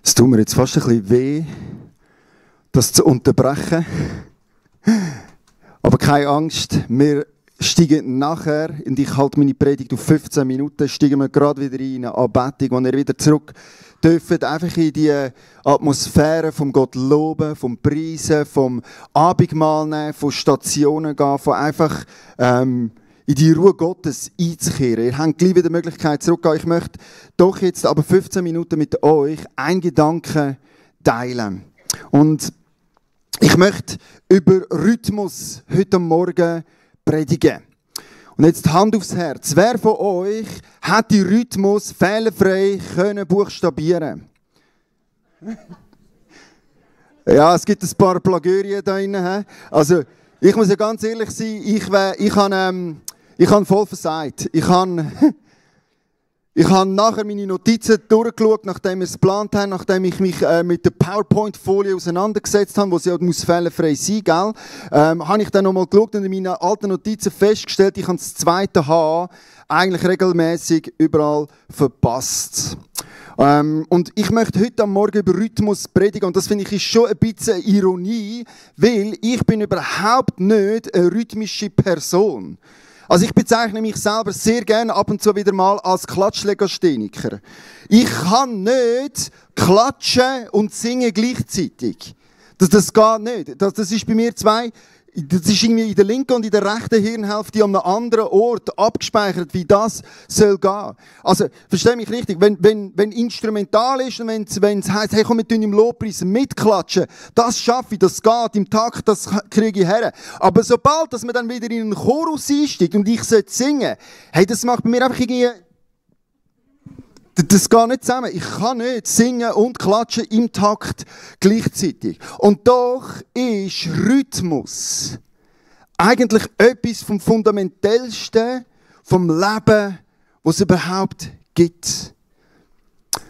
Es tut mir jetzt fast ein bisschen weh, das zu unterbrechen. Aber keine Angst, wir steigen nachher, und ich halte meine Predigt auf 15 Minuten, steigen wir gerade wieder in eine Anbetung, wo ihr wieder zurück dürft, einfach in die Atmosphäre vom Gott loben, vom Preisen, vom Abendmahl nehmen, von Stationen gehen, von einfach in die Ruhe Gottes einzukehren. Ihr habt gleich wieder die Möglichkeit zurückzugehen. Ich möchte doch jetzt aber 15 Minuten mit euch einen Gedanken teilen. Und ich möchte über Rhythmus heute Morgen predigen. Und jetzt Hand aufs Herz. Wer von euch hat die Rhythmus fehlerfrei können buchstabieren? Ja, es gibt ein paar Plagörien da drin. Also, ich muss ja ganz ehrlich sein, ich habe voll versagt. Ich habe nachher meine Notizen durchgeschaut, nachdem wir es geplant haben, nachdem ich mich mit der PowerPoint-Folie auseinandergesetzt habe, wo sie auch fehlerfrei sein muss, habe ich dann nochmal geschaut und in meinen alten Notizen festgestellt, ich habe das zweite H eigentlich regelmäßig überall verpasst. Und ich möchte heute am Morgen über Rhythmus predigen und das finde ich ist schon ein bisschen Ironie, weil ich bin überhaupt nicht eine rhythmische Person. Also ich bezeichne mich selber sehr gerne ab und zu wieder mal als Klatschlegastheniker. Ich kann nicht klatschen und singen gleichzeitig. Das geht nicht. Das ist bei mir das ist irgendwie in der linken und in der rechten Hirnhälfte an einem anderen Ort abgespeichert, wie das soll gehen. Also, versteh mich richtig, wenn instrumental ist und wenn es heisst, hey komm, wir tun im Lobpreis mitklatschen, das schaffe ich, das geht, im Takt, das kriege ich her. Aber sobald, dass man dann wieder in einen Chorus einsteigt und ich singen, hey, das macht bei mir einfach irgendwie... Das geht nicht zusammen. Ich kann nicht singen und klatschen im Takt gleichzeitig. Und doch ist Rhythmus eigentlich etwas vom Fundamentellsten vom Leben, was es überhaupt gibt.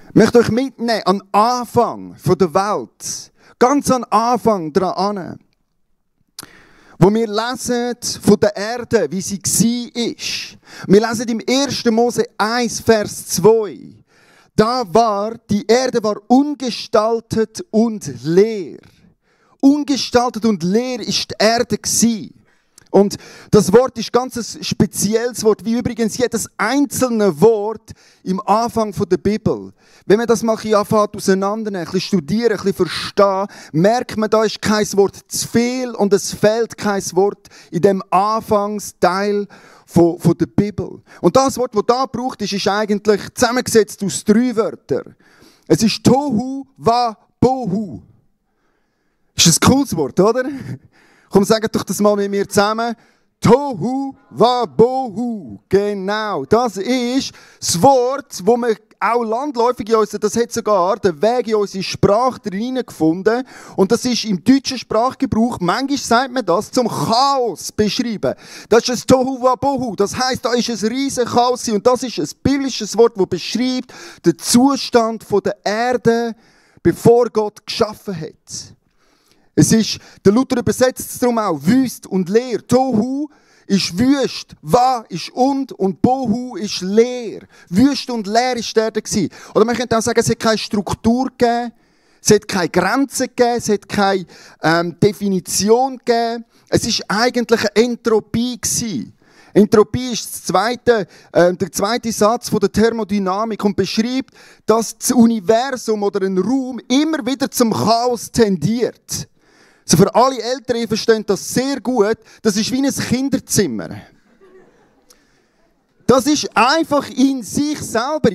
Ich möchte euch mitnehmen an den Anfang der Welt. Ganz an den Anfang dran. Wo wir lesen von der Erde, wie sie war. Wir lesen im 1. Mose 1, Vers 2. Die Erde war ungestaltet und leer. Ungestaltet und leer ist die Erde gewesen. Und das Wort ist ganz ein spezielles Wort, wie übrigens jedes einzelne Wort im Anfang der Bibel. Wenn man das mal anfängt auseinandernehmen, ein bisschen studieren, ein bisschen verstehen, merkt man, da ist kein Wort zu viel und es fehlt kein Wort in dem Anfangsteil von der Bibel. Und das Wort, das da gebraucht ist eigentlich zusammengesetzt aus 3 Wörtern. Es ist Tohu wa Bohu. Ist ein cooles Wort, oder? Komm, sagt doch das mal mit mir zusammen. Tohu wa Bohu. Genau, das ist das Wort, wo man auch landläufig in uns, das hat sogar den Weg in unsere Sprache gefunden. Und das ist im deutschen Sprachgebrauch, manchmal sagt man das, zum Chaos beschreiben. Das ist ein Tohu wa Bohu. Das heisst, da ist ein riesen Chaos und das ist ein biblisches Wort, das beschreibt den Zustand der Erde, bevor Gott geschaffen hat. Der Luther übersetzt es darum auch wüst und leer. Tohu ist wüst, wa ist und Bohu ist leer. Wüst und leer ist der gewesen. Oder man könnte auch sagen, es hat keine Struktur gegeben, es hat keine Grenzen gegeben, es hat keine Definition gegeben. Es ist eigentlich eine Entropie gewesen. Entropie ist der zweite Satz von der Thermodynamik und beschreibt, dass das Universum oder ein Raum immer wieder zum Chaos tendiert. Also für alle Eltern verstehen das sehr gut. Das ist wie ein Kinderzimmer. Das ist einfach in sich selber.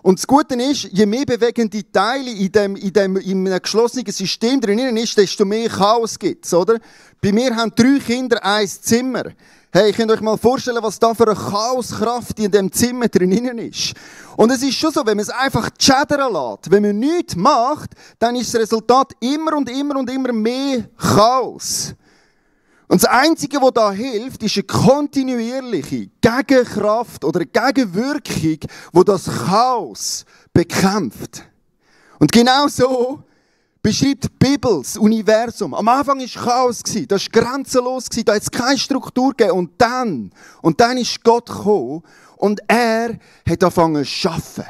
Und das Gute ist, je mehr bewegende Teile in einem geschlossenen System drin ist, desto mehr Chaos gibt es, oder? Bei mir haben 3 Kinder ein Zimmer. Hey, ihr könnt euch mal vorstellen, was da für eine Chaoskraft in dem Zimmer drinnen ist. Und es ist schon so, wenn man es einfach schädern lässt, wenn man nichts macht, dann ist das Resultat immer und immer und immer mehr Chaos. Und das Einzige, was da hilft, ist eine kontinuierliche Gegenkraft oder eine Gegenwirkung, die das Chaos bekämpft. Und genau so beschreibt die Bibel das Universum. Am Anfang war Chaos, das war grenzenlos, da hat es keine Struktur gegeben. Und dann ist Gott gekommen und er hat angefangen zu arbeiten.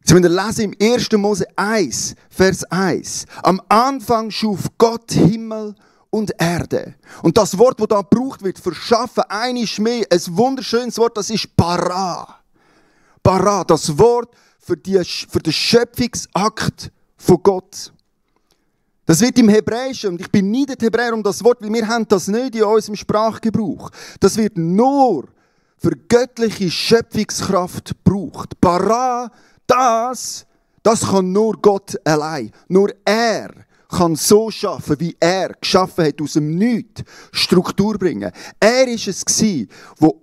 Sie müssen lesen im 1. Mose 1, Vers 1. Am Anfang schuf Gott Himmel und Erde. Und das Wort, das da gebraucht wird, für schaffen, einiges mehr, ein wunderschönes Wort, das ist Bara. Bara, das Wort für den Schöpfungsakt von Gott. Das wird im Hebräischen, und ich bin nie der Hebräer um das Wort, weil wir haben das nicht in unserem Sprachgebrauch. Das wird nur für göttliche Schöpfungskraft gebraucht. Bara, das kann nur Gott allein. Nur er kann so schaffen, wie er geschaffen hat, aus dem Nichts Struktur bringen. Er war es, der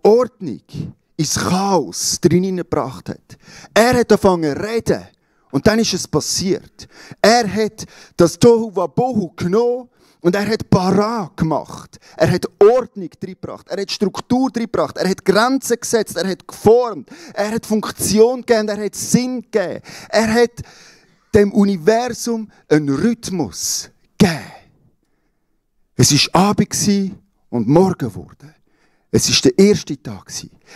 Ordnung ins Chaos drin gebracht hat. Er hat angefangen zu reden. Und dann ist es passiert. Er hat das Tohu Wabohu genommen und er hat Bara gemacht. Er hat Ordnung reingebracht. Er hat Struktur reingebracht. Er hat Grenzen gesetzt. Er hat geformt. Er hat Funktion gegeben. Er hat Sinn gegeben. Er hat dem Universum einen Rhythmus gegeben. Es war Abend und Morgen wurde. Es war der erste Tag.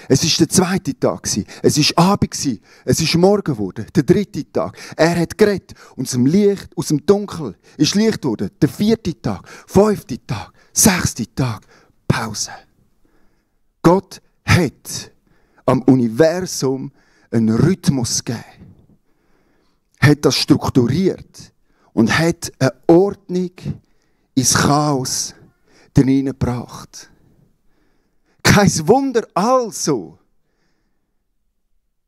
Es war der zweite Tag. Es war Abend. Es ist Morgen geworden. Der dritte Tag. Er hat geredet. Und aus dem Licht, aus dem Dunkel ist Licht geworden. Der vierte Tag. Fünfte Tag. Sechste Tag. Pause. Gott hat am Universum einen Rhythmus gegeben. Hat das strukturiert. Und hat eine Ordnung ins Chaos hineingebracht. Kein Wunder also,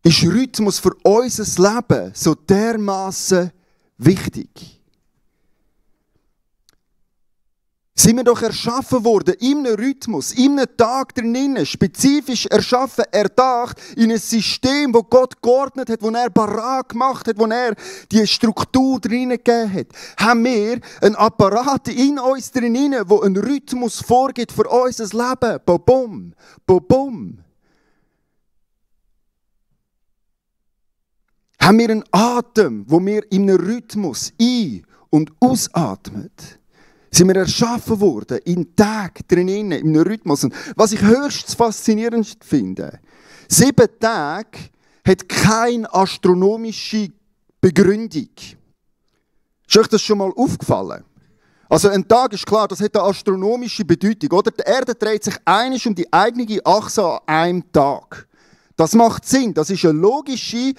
ist Rhythmus für unser Leben so dermassen wichtig. Sind wir doch erschaffen worden, in einem Rhythmus, in einem Tag drinnen, spezifisch erschaffen, erdacht, in ein System, wo Gott geordnet hat, wo er Bara gemacht hat, wo er die Struktur drinnen gegeben hat. Haben wir einen Apparat in uns drinnen, wo einen Rhythmus vorgibt für unser Leben. Bobum, bobum. Haben wir einen Atem, wo wir in einem Rhythmus ein- und ausatmen. Sind wir erschaffen worden, in Tag drinnen, in einem Rhythmus. Und was ich höchst faszinierend finde, 7 Tage hat keine astronomische Begründung. Ist euch das schon mal aufgefallen? Also ein Tag ist klar, das hat eine astronomische Bedeutung. Oder? Die Erde dreht sich einmal um die eigene Achse an einem Tag. Das macht Sinn, das ist eine logische,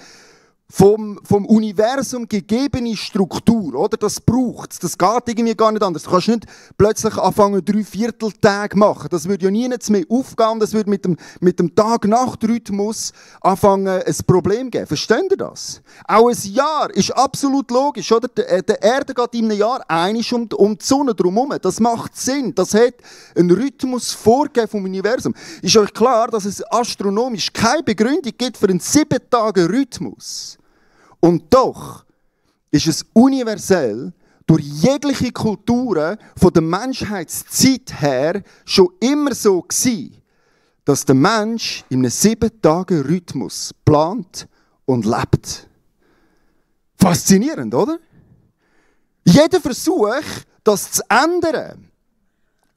vom Universum gegebene Struktur, oder? Das braucht es. Das geht irgendwie gar nicht anders. Du kannst nicht plötzlich anfangen, 3/4 Tage machen. Das würde ja nie mehr aufgehen. Das würde mit dem Tag-Nacht-Rhythmus anfangen, ein Problem geben. Versteht ihr das? Auch ein Jahr ist absolut logisch, oder? Die Erde geht in einem Jahr einmal um die Sonne drumherum. Das macht Sinn. Das hat einen Rhythmus vorgegeben vom Universum. Ist euch klar, dass es astronomisch keine Begründung gibt für einen 7-Tage-Rhythmus? Und doch ist es universell durch jegliche Kulturen von der Menschheitszeit her schon immer so gewesen, dass der Mensch in einem 7-Tage-Rhythmus plant und lebt. Faszinierend, oder? Jeder Versuch, das zu ändern,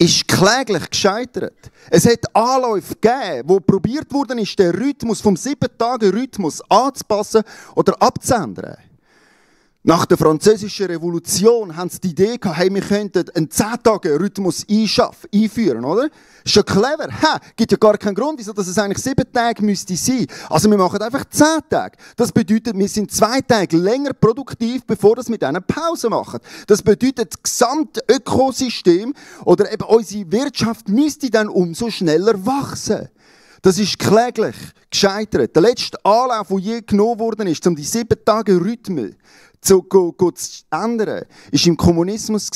ist kläglich gescheitert. Es hat Anläufe gegeben, wo probiert worden ist, den Rhythmus vom 7-Tage-Rhythmus anzupassen oder abzuändern. Nach der Französischen Revolution haben sie die Idee gehabt, hey, wir könnten einen 10-Tage-Rhythmus einführen, oder? Ist ja clever. Gibt ja gar keinen Grund, wieso dass es eigentlich 7 Tage müsste sein. Also wir machen einfach 10 Tage. Das bedeutet, wir sind 2 Tage länger produktiv, bevor wir mit einer Pause machen. Das bedeutet, das gesamte Ökosystem oder eben unsere Wirtschaft müsste dann umso schneller wachsen. Das ist kläglich gescheitert. Der letzte Anlauf, der je genommen worden ist, um die 7-Tage-Rhythmen zu ändern, war im Kommunismus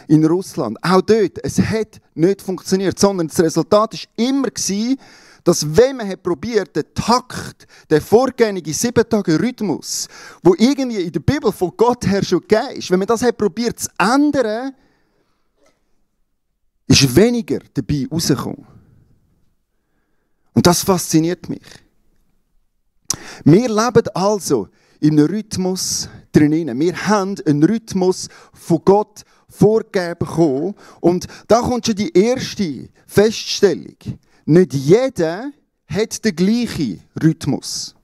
in Russland. Auch dort, es hat nicht funktioniert, sondern das Resultat war immer, dass wenn man probiert, den Takt, den vorgängigen 7-Tage-Rhythmus, der irgendwie in der Bibel von Gott her schon gegeben ist, wenn man das probiert zu ändern, ist weniger dabei rausgekommen. Und das fasziniert mich. Wir leben also in einem Rhythmus drinnen. Wir haben einen Rhythmus von Gott vorgegeben bekommen. Und da kommt schon die erste Feststellung. Nicht jeder hat den gleichen Rhythmus.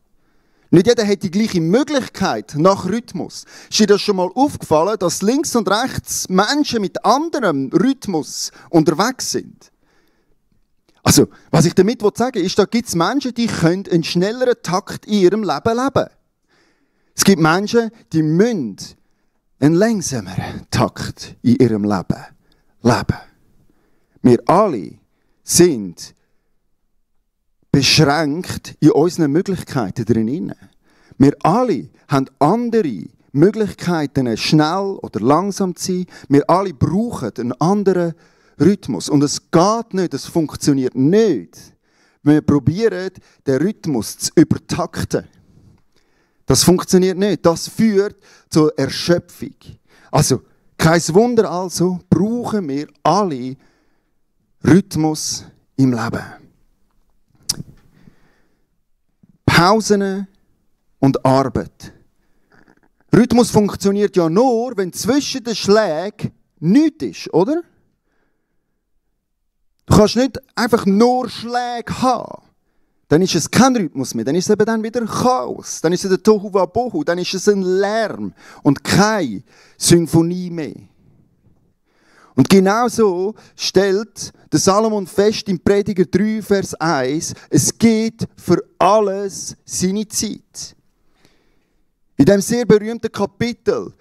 Nicht jeder hat die gleiche Möglichkeit nach Rhythmus. Ist dir das schon mal aufgefallen, dass links und rechts Menschen mit anderem Rhythmus unterwegs sind? Also, was ich damit sagen will, ist, da gibt es Menschen, die können einen schnelleren Takt in ihrem Leben leben. Es gibt Menschen, die müssen einen langsameren Takt in ihrem Leben leben. Wir alle sind beschränkt in unseren Möglichkeiten drin. Wir alle haben andere Möglichkeiten, schnell oder langsam zu sein. Wir alle brauchen einen anderen Rhythmus. Und es geht nicht, es funktioniert nicht, wenn wir probieren, den Rhythmus zu übertakten. Das funktioniert nicht. Das führt zur Erschöpfung. Also, kein Wunder also, brauchen wir alle Rhythmus im Leben. Pausen und Arbeit. Rhythmus funktioniert ja nur, wenn zwischen den Schlägen nichts ist, oder? Du kannst nicht einfach nur Schläge haben. Dann ist es kein Rhythmus mehr. Dann ist es eben dann wieder Chaos. Dann ist es der Tohu Wabohu. Dann ist es ein Lärm und keine Symphonie mehr. Und genau so stellt der Salomon fest im Prediger 3, Vers 1, es gibt für alles seine Zeit. In diesem sehr berühmten Kapitel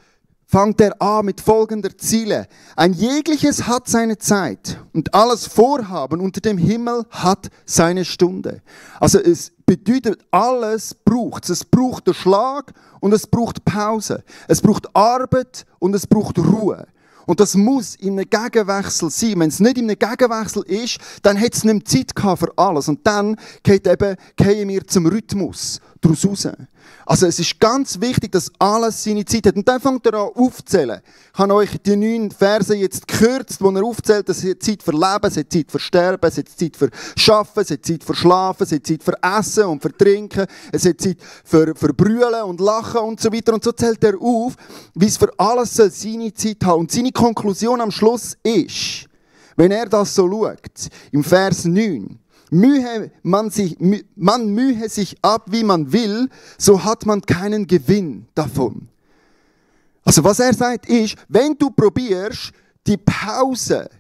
fängt er an mit folgender Ziele. Ein jegliches hat seine Zeit und alles Vorhaben unter dem Himmel hat seine Stunde. Also es bedeutet, alles braucht es. Es braucht den Schlag und es braucht Pause. Es braucht Arbeit und es braucht Ruhe. Und das muss in einem Gegenwechsel sein. Wenn es nicht in einem Gegenwechsel ist, dann hat es nicht Zeit gehabt für alles. Und dann gehen wir zum Rhythmus daraus raus. Also es ist ganz wichtig, dass alles seine Zeit hat. Und dann fängt er an aufzählen. Ich habe euch die 9 Verse jetzt gekürzt, wo er aufzählt, dass es hat Zeit für Leben, es hat Zeit für Sterben, es hat Zeit für Arbeiten, es hat Zeit für Schlafen, es hat Zeit für Essen und für Trinken, es hat Zeit für Brüllen und Lachen und so weiter. Und so zählt er auf, wie es für alles soll seine Zeit haben. Und seine Konklusion am Schluss ist, wenn er das so schaut, im Vers 9, man mühe sich ab, wie man will, so hat man keinen Gewinn davon. Also was er sagt ist, wenn du probierst, die Pause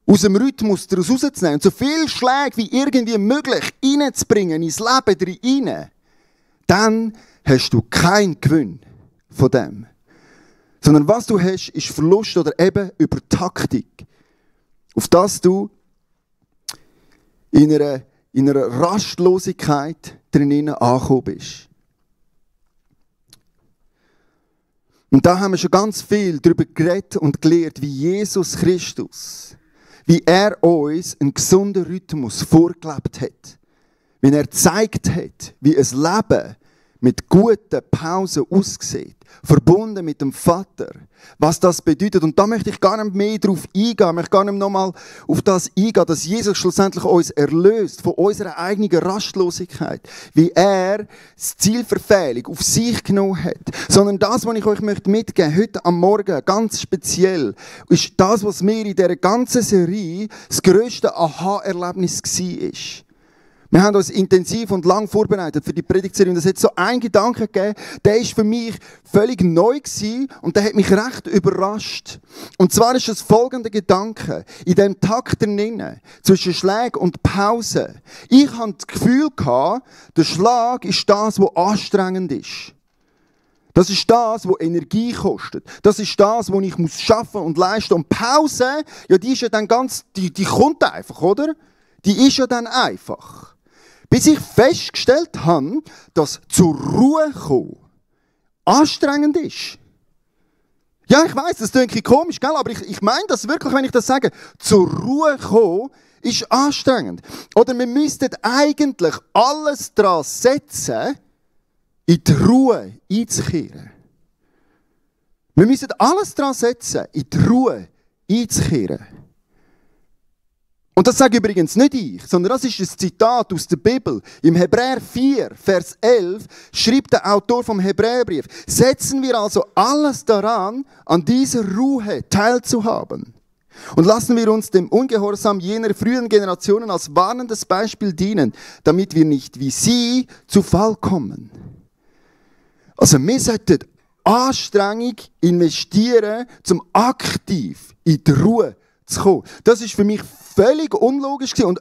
aus dem Rhythmus daraus rauszunehmen und so viele Schläge wie irgendwie möglich reinzubringen ins Leben hinein, dann hast du keinen Gewinn von dem. Sondern was du hast, ist Verlust oder eben Übertaktung. Auf das du in einer Rastlosigkeit drinnen angekommen bist. Und da haben wir schon ganz viel darüber geredet und gelernt, wie Jesus Christus, wie er uns einen gesunden Rhythmus vorgelebt hat. Wie er gezeigt hat, wie ein Leben mit guten Pausen aussieht. Verbunden mit dem Vater. Was das bedeutet. Und da möchte ich gar nicht mehr darauf eingehen. Ich möchte gar nicht nochmal auf das eingehen, dass Jesus schlussendlich uns erlöst von unserer eigenen Rastlosigkeit. Wie er das Zielverfehlung auf sich genommen hat. Sondern das, was ich euch mitgeben möchte, heute am Morgen, ganz speziell, ist das, was mir in dieser ganzen Serie das grösste Aha-Erlebnis war. Wir haben uns intensiv und lang vorbereitet für die Predigtserie und es hat so einen Gedanken gegeben, der ist für mich völlig neu gewesen und der hat mich recht überrascht. Und zwar ist es folgender Gedanke, in dem Takt drinnen, zwischen Schlag und Pause. Ich hatte das Gefühl gehabt, der Schlag ist das, was anstrengend ist. Das ist das, was Energie kostet. Das ist das, was ich schaffen und leisten muss. Und Pause, ja, die ist ja dann die kommt einfach, oder? Die ist ja dann einfach. Bis ich festgestellt habe, dass zur Ruhe kommen anstrengend ist. Ja, ich weiss, das klingt komisch, gell? Aber ich meine das wirklich, wenn ich das sage. Zur Ruhe kommen ist anstrengend. Oder wir müssten eigentlich alles daran setzen, in die Ruhe einzukehren. Wir müssen alles daran setzen, in die Ruhe einzukehren. Und das sage übrigens nicht ich, sondern das ist ein Zitat aus der Bibel. Im Hebräer 4, Vers 11 schreibt der Autor vom Hebräerbrief: Setzen wir also alles daran, an dieser Ruhe teilzuhaben. Und lassen wir uns dem Ungehorsam jener frühen Generationen als warnendes Beispiel dienen, damit wir nicht wie sie zu Fall kommen. Also wir sollten Anstrengung investieren, um aktiv in die Ruhe zu kommen. Das ist für mich völlig unlogisch und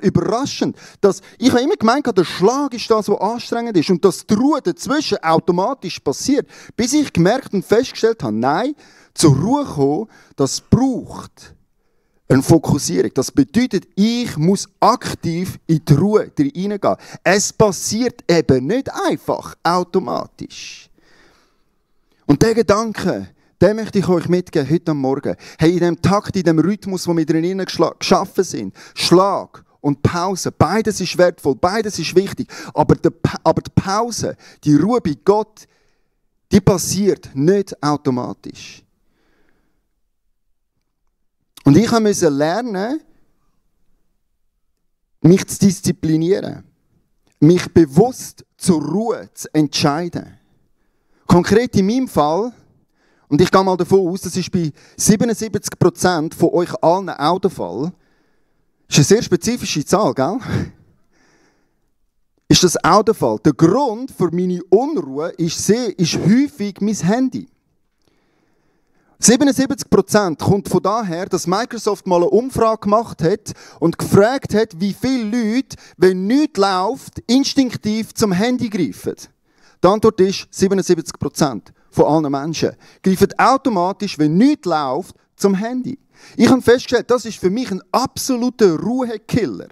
überraschend. Dass ich habe immer gemeint, der Schlag ist das, was anstrengend ist und dass die Ruhe dazwischen automatisch passiert. Bis ich gemerkt und festgestellt habe, nein, zur Ruhe kommen, das braucht eine Fokussierung. Das bedeutet, ich muss aktiv in die Ruhe hineingehen. Es passiert eben nicht einfach automatisch. Und der Gedanke, den möchte ich euch mitgeben heute am Morgen. Hey, in dem Takt, in dem Rhythmus, wo wir drinnen geschaffen sind, Schlag und Pause, beides ist wertvoll, beides ist wichtig. Aber die Pause, die Ruhe bei Gott, die passiert nicht automatisch. Und ich musste lernen, mich zu disziplinieren, mich bewusst zur Ruhe zu entscheiden. Konkret in meinem Fall, und ich gehe mal davon aus, das ist bei 77% von euch allen auch der Fall, ist eine sehr spezifische Zahl, gell? Ist das auch der Fall? Der Grund für meine Unruhe ist häufig mein Handy. 77% kommt von daher, dass Microsoft mal eine Umfrage gemacht hat und gefragt hat, wie viele Leute, wenn nichts läuft, instinktiv zum Handy greifen. Die Antwort ist 77% von allen Menschen greifen automatisch, wenn nichts läuft, zum Handy. Ich habe festgestellt, das ist für mich ein absoluter Ruhekiller.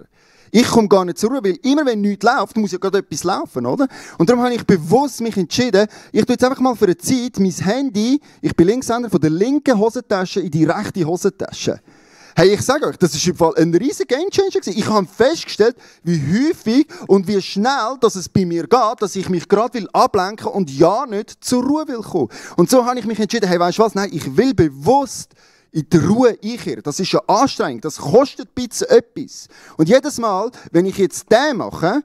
Ich komme gar nicht zur Ruhe, weil immer wenn nichts läuft, muss ja gerade etwas laufen, oder? Und darum habe ich bewusst mich entschieden, ich tue jetzt einfach mal für eine Zeit mein Handy, ich bin Linkshänder, von der linken Hosentasche in die rechte Hosentasche. Hey, ich sage euch, das ist im Fall ein riesiger Gamechanger gewesen. Ich habe festgestellt, wie häufig und wie schnell dass es bei mir geht, dass ich mich gerade ablenken will und ja nicht zur Ruhe will kommen. Und so habe ich mich entschieden, hey, weißt du was? Nein, ich will bewusst in die Ruhe einkehren. Das ist ja anstrengend, das kostet ein bisschen etwas. Und jedes Mal, wenn ich jetzt den mache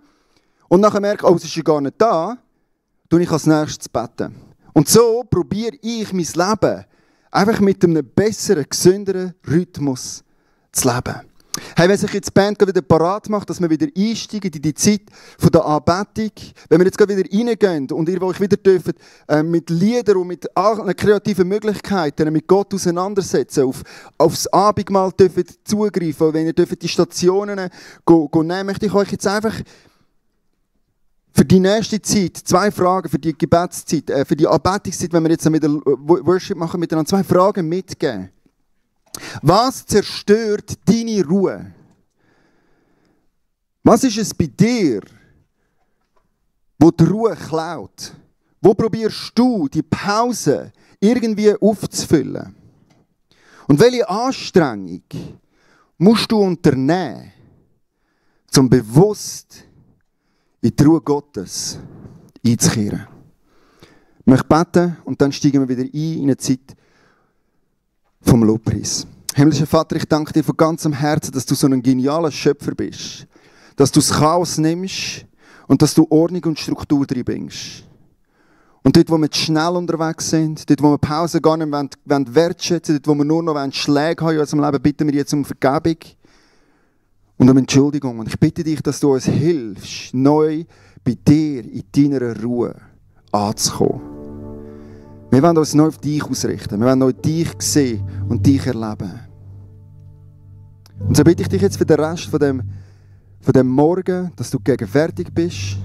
und nachher merke, oh, es ist ja gar nicht da, tue ich als nächstes beten. Und so probiere ich mein Leben einfach mit einem besseren, gesünderen Rhythmus zu leben. Hey, wenn sich jetzt die Band wieder parat macht, dass wir wieder einsteigen in die Zeit der Anbetung, wenn wir jetzt wieder reingehen und ihr euch wieder dürft, mit Liedern und mit allen kreativen Möglichkeiten mit Gott auseinandersetzen, aufs Abendmahl dürft zugreifen, wenn ihr dürft die Stationen nehmen, möchte ich euch jetzt einfach für die nächste Zeit 2 Fragen, für die Gebetszeit, für die Anbetungszeit, wenn wir jetzt wieder Worship machen, miteinander 2 Fragen mitgeben. Was zerstört deine Ruhe? Was ist es bei dir, wo die Ruhe klaut? Wo probierst du, die Pause irgendwie aufzufüllen? Und welche Anstrengung musst du unternehmen, um bewusst in die Ruhe Gottes einzukehren? Ich möchte beten und dann steigen wir wieder ein eine Zeit vom Lobpreis. Himmlischer Vater, ich danke dir von ganzem Herzen, dass du so ein genialer Schöpfer bist. Dass du das Chaos nimmst und dass du Ordnung und Struktur reinbringst. Und dort, wo wir zu schnell unterwegs sind, dort, wo wir Pause gar nicht wertschätzen wollen, dort, wo wir nur noch Schläge haben in unserem Leben, bitten wir jetzt um Vergebung und um Entschuldigung. Und ich bitte dich, dass du uns hilfst, neu bei dir in deiner Ruhe anzukommen. Wir wollen uns neu auf dich ausrichten. Wir wollen neu dich sehen und dich erleben. Und so bitte ich dich jetzt für den Rest von dem Morgen, dass du gegenwärtig bist,